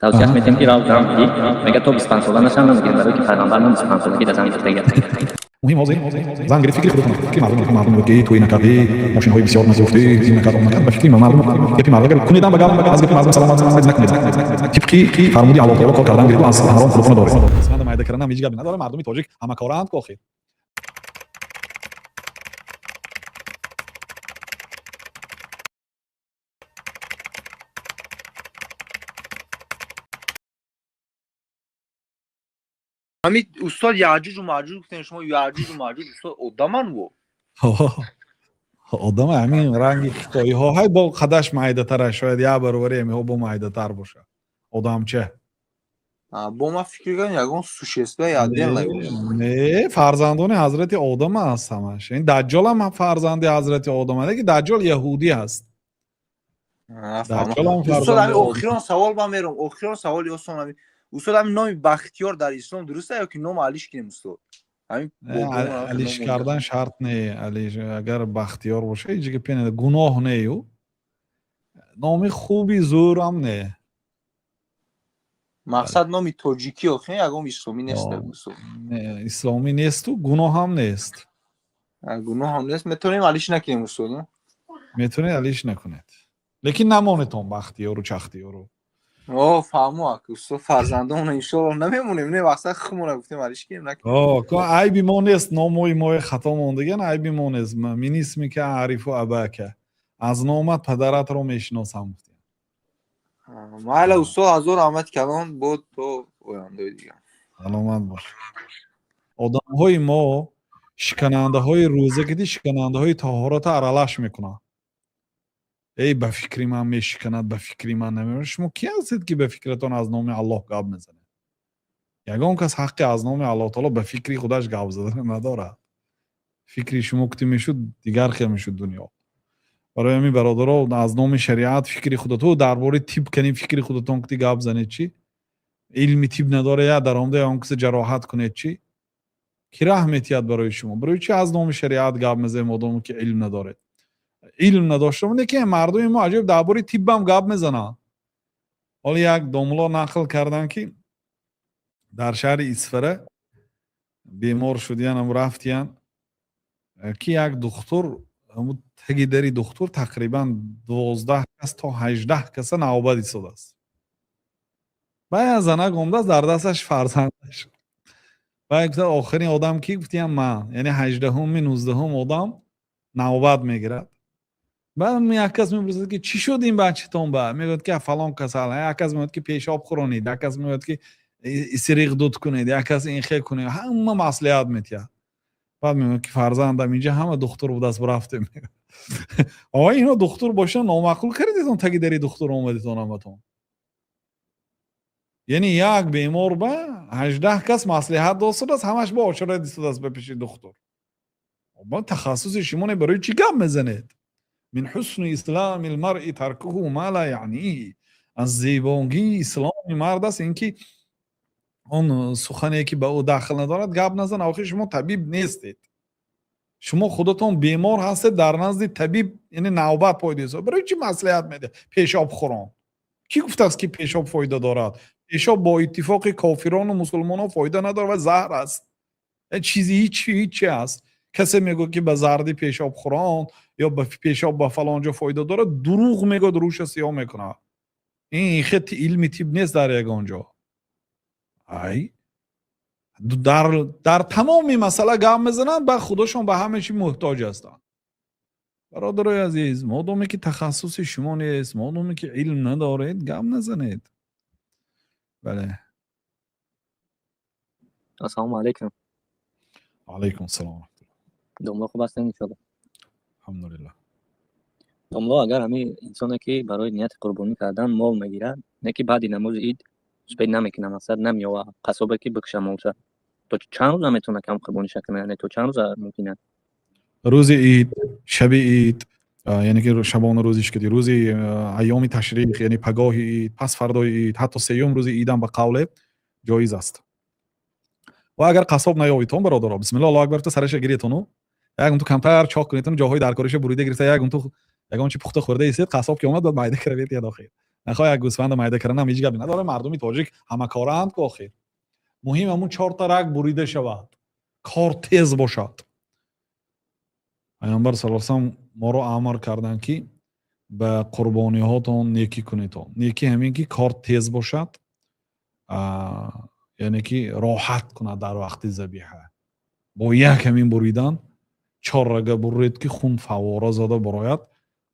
Тавсияш метем, ки рав зан бигир. Мега, то 25 сола нашам, намегирем, барои ки пайғамбар ман 25 солагӣ да зан гирифтагиаст. Муҳим ҳозир зан гирифт, фикри худатон, фикри мардум. Мардум мегӯяд, ки тӯй накардӣ, мошинҳои бисёр назёфтӣ, ин накард, он накард. Ба фикри мардум, гапи мардум агар кунедам, ба гап аз гапи мардум саломат накунед. Тибқи фармуди Аллоҳ таоло кор кардан гирифту аз ҳаром худатонро доред. Майда карданам ҳеҷ гапе надорам. Мардуми тоҷик ҳамакораанд ку охир. Ҳамин, устод, яъҷуҷу маъҷуҷ гуфтем шумо, яъҷуҷу маъҷуҷ, устод, одаман во? Одама, ҳамин ранги хитоиҳо ҳай, бо қадаш майдатара, шояд як баробари ҳамиҳо бо майдатар бошад, одамча. Бо ман фикр кардам, ягон существо отдельное. Не, фарзандони ҳазрати Одам аст ҳамаш. Ин Даҷҷолам фарзанди ҳазрати Одам аст, лекин Даҷҷол яҳудӣ аст. Даҷҷолам Устод, ҳамин фарзанди Одам. Охирон савол ба мерам, охирон саволи осон. Ҳамин, устод, ҳамин номи Бахтиёр дар ислом дуруст ё ки ном алиш кунем, устод? Ҳамин бобомон Алиш ном кардан шарт не. Алиш агар Бахтиёр боша, ҳеҷ гапе не, гуноҳ нею, номи хуби зӯрам не. Мақсад, номи тоҷикӣ охи, ягон исломӣ нест, устод? Не, исломӣ несту гуноҳам нест. Гуноҳам нест, метавонем алиш накунем, устод? Метавонед алиш накунед, лекин намонетон Бахтиёру Чахтиёру. О, фаҳмо, ак устод, фарзандонро иншоалло намемонем. Не, мақсад, хумона гуфтем, алиш кунем, накунем. Айби мо нест, номои мои хато мондаган, айби мо нест. من اسمك أعرف أباك, аз номат падаратро мешиносам, гуфтем. Майла, устод, ҳазор раҳмати калон, бод то ояндаи дигар. Саломат бош. Одамҳои мо шиканандаҳои рӯза киди, шиканандаҳои таҳората аралаш мекунанд. Эй, ба фикри ман мешиканад, ба фикри ман намешиканад. Шумо ки ҳастед, ки ба фикратон аз номи Аллоҳ гап мезанед? Ягон кас ҳаққи аз номи Аллоҳ таоло ба фикри худаш гап задан надорад. Фикри шумо кути мешуд, дигар хел мешуд дунё. Барои ҳамин, бародаро, аз номи шариат фикри худато дар бораи тиб канем, фикри худатон кути гап занед, чӣ илми тиб надоре, я даромада он киса ҷароҳат кунед, чӣ ки раҳ метиҳад барои шумо? Барои чӣ аз номи шариат гап мезанем, одоме ки илм надоред, илм надошта? Лекин мардуми мо аҷиб дар бораи тиббам гап мезананд. Ҳоло як домуло нақл карданд, ки дар шаҳри Исфара бемор шудиянам, рафтиян, ки як духтур, таги дари духтур тақрибан 12 кас то 18 каса навбат истодааст. Баъд занак омадааст, дар дасташ фарзандаш. Баъд гуфта: «Охирин одам ки?» Гуфтиям: «Ман». Яъне ҳаждаҳуми, 19-ум одам навбат мегирад. Баъд як кас мепурсад, ки чӣ шуд ин бачатон? Ба мегӯяд, ки фалон касал. Як кас мегӯяд, ки пешоб хӯронед, як кас мегӯяд, ки исриқ дуд кунед, як кас ин хел кунед, ҳама маслиҳат метиҳад. Баъд мегӯяд, ки фарзандам инҷа ҳама духтур будааст, рафтем. О, ино духтур бошанд, номаъқул кардедон, таги дари духтур омадетон ҳаматон. Яъне як бемор ба 18 кас маслиҳат додааст, ҳамаш бо ошорат истодааст ба пеши духтур. Тахассуси шумо не, барои чӣ гап мезанед? من حسن إسلام المرء تركه ما لا يعنيه. Аз зебогии исломи мард аст ин ки он сухане ки ба ӯ дахл надорад, гап назан. Охир шумо табиб нестед, шумо худатон бемор ҳастед, дар назди табиб, яъне навбат пойда. Барои чӣ маслиҳат медиҳад? Пешоб хӯрон. Кӣ гуфтааст, ки пешоб фоида дорад? Пешоб бо иттифоқи кофирону мусулмонон фоида надорад ва заҳр аст, чизи ҳичи ҳичи аст. Касе мегӯяд, ки ба зарди пешоб хӯрон ё ба пешоб ба фалон ҷо фоида дорад, дурӯғ мегӯяд, рӯша сиёҳ мекунад. Ин хет илми тиб нест дар ягон ҷо. Ай, дар тамоми масъала гап мезананд, ба худошон ба ҳама чи муҳтоҷ ҳастанд. Бародарои азиз, модоме ки тахассуси шумо нест, модоме ки илм надоред, гап назанед. Бале. Ассалому алайкум. Алайкум ассалом. Домло, хуб ҳастем, иншоалло? Алҳамдулиллаҳ. Домло, агар ҳамин инсоне ки барои нияти қурбонӣ кардан мол мегирад, не ки баъди намози ид успеть намекунад, мақсад, намеёва қассобе ки бикша молша, то чанд рӯза метавона кам қурбониша кунад? Яъне то чанд рӯза мумкин аст? Рӯзи ид, шаби ид, яъне ки шабона рӯзи шикади, рӯзи айёми ташриқ, яъне пагоҳи ид, пас фардои ид, ҳатто сеюм рӯзи идам ба қавле ҷоиз аст. Ва агар қассоб наёвитон, бародаро, бисмилла, Аллоҳу акбар, то сараша гиретону як унту камтар чоқ кунетону ҷоҳои даркориша бурида гирифта, як унту ягон чи пухта хӯрда истед, қассоб ки омад, баъд майда кара метиҳад охир. Нахоҳ як гӯсфанда майда карданам ҳеҷ гапе надорад. Мардуми тоҷик ҳамакораанд ку. Охир муҳим ҳамун чорта раг бурида шавад, кор тез бошад. Пайғамбар сал салам моро амр карданд, ки ба қурбониҳотон некӣ кунедон. Некӣ ҳамин ки кор тез бошад, яъне ки роҳат кунад дар вақти забиҳа. Бо як ҳамин буридан чор рага буред, ки хун фаввора зада барояд,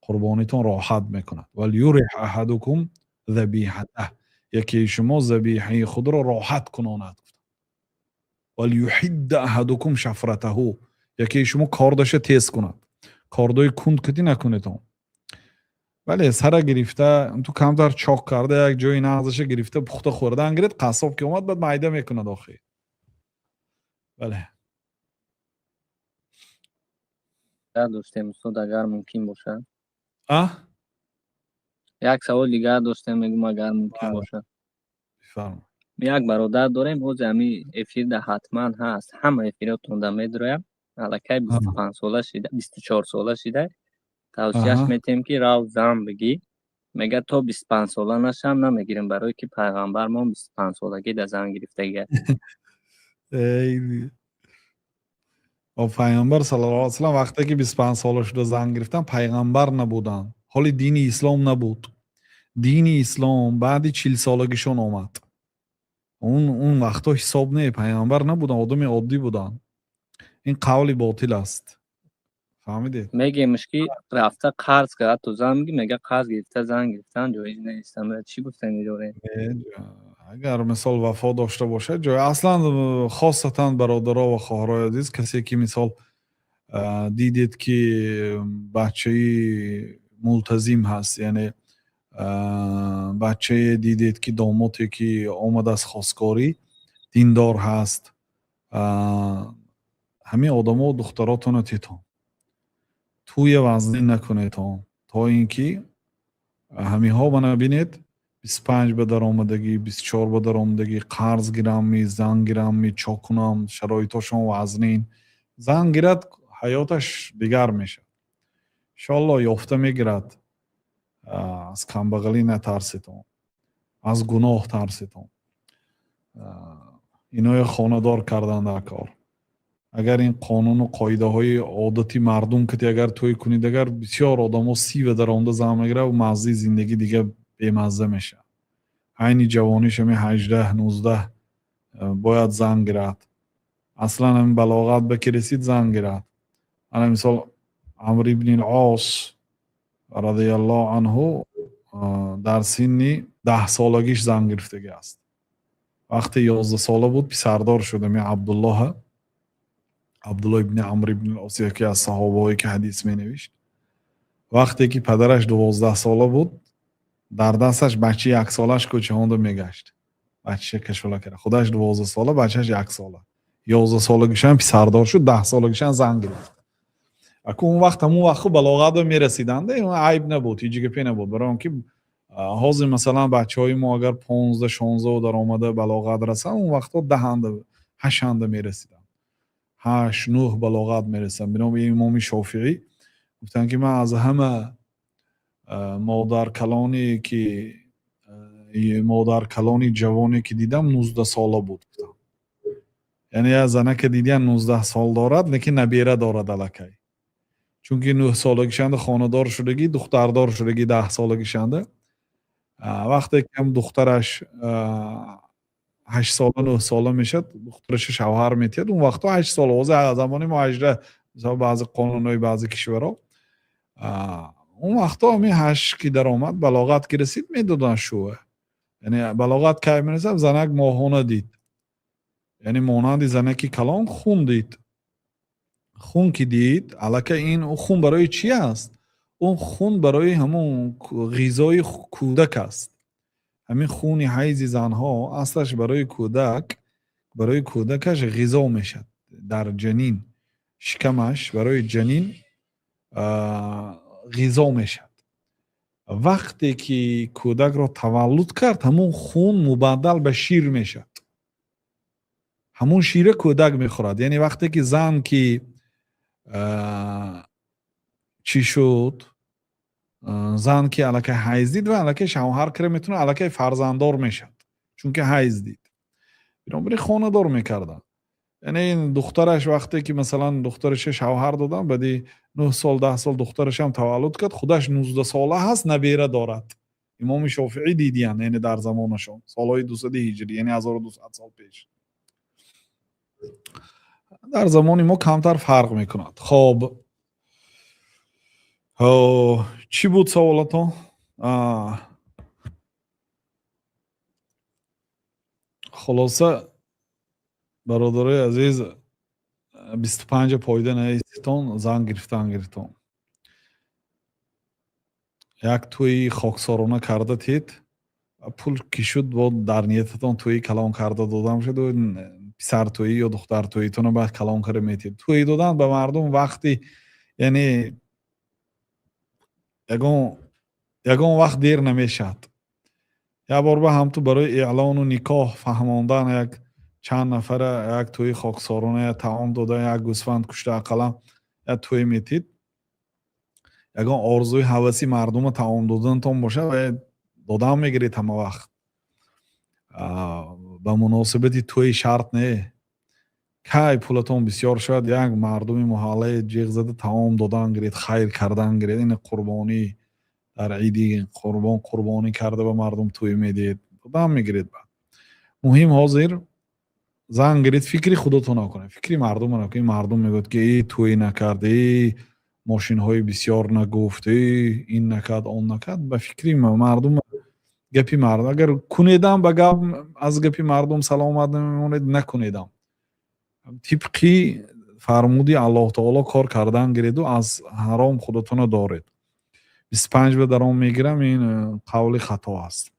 қурбонитон роҳат мекунад. Валюриҳ аҳадукум забиҳатаҳ, якеи шумо забиҳаи худро роҳат кунонад. Валюҳидда аҳадукум шафратаҳу, якеи шумо кордаша тез кунад. Кордои кунд кити накунедон. Бале, сара гирифта, ту камтар чоқ карда, як ҷои нағзаша гирифта, пухта хӯрдан гиред. Қассоб ки омад, баъд майда мекунад охир. Бале. Доштем, устод, агар мумкин бошад. А? Як савол дигар доштем, мегум, агар мумкин бошад. Бифарма. Як бародар дорем, ҳозир ҳами эфирда ҳатман ҳаст, ҳама эфиротонда медроям. Аллакай 25 сола шида, 24 сола шида. Тавсияш метиҳем, ки рав, зан бигӣ. Мега, то 25 сола нашам, намегирем, барое ки пайғамбармон 25 солагӣ да зан гирифтагиаст. Пайғамбар саллаллоҳу алайҳи васаллам вақте ки 25 сола шуда зан гирифтан, пайғамбар набуданд, ҳоли дини ислом набуд. Дини ислом баъди 40 солагишон омад. Он вақтҳо ҳисоб не, пайғамбар набуданд, одами оддӣ буданд. Ин қавли ботил аст, фаҳмидед? Мегемш, ки рафта қарз кард, то зан бигӣ. Мега, қарз гирифта зан гирифтан ҷоиз нест. Чӣ гуфтани дорем? Агар мисол вафо дошта бошад, ҷой аслан. Хосатан бародаро ва хоҳарои азиз, касе ки мисол дидед, ки бачаи мултазим ҳаст, яъне бачае дидед, ки домоте ки омадааст хосгорӣ, диндор ҳаст, ҳамин одамо духтаротонро тетон, тӯя вазнин накунедон, то ин ки ҳаминҳо мана бинед, 25 ба даромадагӣ, 24 ба даромадагӣ, қарз гирамми, зан гирамми, чо кунам, шароитошон вазнин. Зан гирад, ҳаёташ дигар мешавад, иншоалло, ёфта мегирад. Аз камбағалӣ натарсетон, аз гуноҳ тарсетон. Иное хонадор кардан дар кор. Агар ин қонуну қоидаҳои одати мардум кати агар тӯй кунед, агар бисёр одамо 30 ба даромада зан мегирад, маззаи зиндагӣ дига бемазза мешавад. Айни ҷавониш, ҳами 18, 19 бояд зан гирад. Аслан ҳами балоғат ба ки расид, зан гирад. Ана мисол Амр ибни Ос радиаллоҳу анҳу дар синни 10 солагиш зан гирифтагӣ аст. Вақте 11 сола буд, писардор шуд. Ами Абдуллоҳа, Абдулло ибни Амр ибни Ос, яке аз саҳобаҳое ки ҳадис менавишт. Вақте ки падараш 12 сола буд, дар дасташ бачаи яксолаш кӯчаҳонда мегашт, бачаша кашола карда. Худаш 12 сола, бачааш яксола. 11 солагишам писардор шуд, 10 солагишам зан гирифт. Аку он вақт, ҳамун вақтху балоғатро мерасиданд, айб набуд, ҳеҷ гапе набуд. Барои он ки ҳозир масалан бачаҳои мо агар 15, 16 даромада балоғат расанд, он вақтҳо 10-анда, 8-анда мерасиданд, 8, 9 балоғат мерасанд. Биноби имоми Шофиӣ гуфтанд, ки ман аз ҳама модаркалоне ки модаркалони ҷавоне ки дидам, 19 сола буд, гуфтам. Яъне як занаке дидиян, 19 сол дорад, лекин набера дорад аллакай, чунки 9 солагишанда хонадор шудагӣ, духтардор шудагӣ 10 солагишанда. Вақте ки ҳам духтараш 8 сола, 9 сола мешавад, духтараша шавҳар метиҳад. Он вақтҳо 8 сола, ҳозир замони мо 18, мисол баъзе қонунҳои баъзе кишварҳо. Он вақтҳо ҳамин 8 ки даромад, балоғат ки расид, медоданд шӯва. Яъне балоғат кай мерасад? Занак моҳона дид, яъне монанди занаки калон хун дид. Хун ки дид, аллакай ин хун барои чӣ аст? Он хун барои ҳамон ғизои кӯдак аст. Ҳамин хуни ҳайзи занҳо аслаш барои кӯдак, барои кӯдакаш ғизо мешавад. Дар ҷанин, шикамаш барои ҷанин ғизо мешавад. Вақте ки кӯдакро таваллуд кард, ҳамон хун мубаддал ба шир мешавад, ҳамон шира кӯдак мехӯрад. Яъне вақте ки зан ки чӣ шуд. Зан ки аллакай ҳайз дид ва аллакай шавҳар кира метавонад, аллакай фарзанддор мешавад, чунки ҳайз дид. Бинобар ин хонадор мекарданд. Яъне ин духтараш вақте ки, масалан, духтараша шавҳар додам, баъди 9 сол, 10 сол духтарашам таваллуд кард, худаш 19 сола ҳаст, набера дорад. Имоми Шофиӣ дидиян, яъне дар замонашон, солҳои 200-и ҳиҷрӣ, яъне 1200 сол пеш. Дар замони мо камтар фарқ мекунад. Хоб, чӣ буд саволатон? Хулоса, бародарои азиз, 25-а пойда наиститон, зан гирифтан гирифтон. Як тӯи хоксорона карда тид, пул ки шуд, бо дар ниятатон тӯи калон карда додам шуду писартӯӣ ё духтартӯитонро баъд калон карда метид. Тӯй додан ба мардум вақти, яъне ягон вақт дер намешавад. Як бор ба ҳамту барои эълону никоҳ фаҳмондан як чанд нафара як тӯи хоксорона, як таом дода, як гӯсфанд кушта, ақаллан як тӯй метид. Ягон орзуи ҳаваси мардума таом доданатон бошад, додан мегиред ҳама вақт. Ба муносибати тӯи шарт не. Кай пулатон бисёр шавад, як мардуми маҳаллае ҷиғ зада таом додан гиред, хайр кардан гиред. Ин қурбонӣ, дар иди қурбон қурбонӣ карда ба мардум тӯй медиҳед, додан мегиред. Баъд муҳим, ҳозир зан гиред, фикри худатон накунед, фикри мардума накунед. Мардум мегӯяд, ки э, тӯй накард, э, мошинҳои бисёр нагуфт, э, ин накард, он накард. Ба фикри мардум, гапи мардум агар кунедам, ба гап аз гапи мардум саломат намемонед, накунедам. Тибқи фармуди Аллоҳ таоло кор кардан гиреду аз ҳаром худатонро доред. 25 ба даром мегирам, ин қавли хато аст.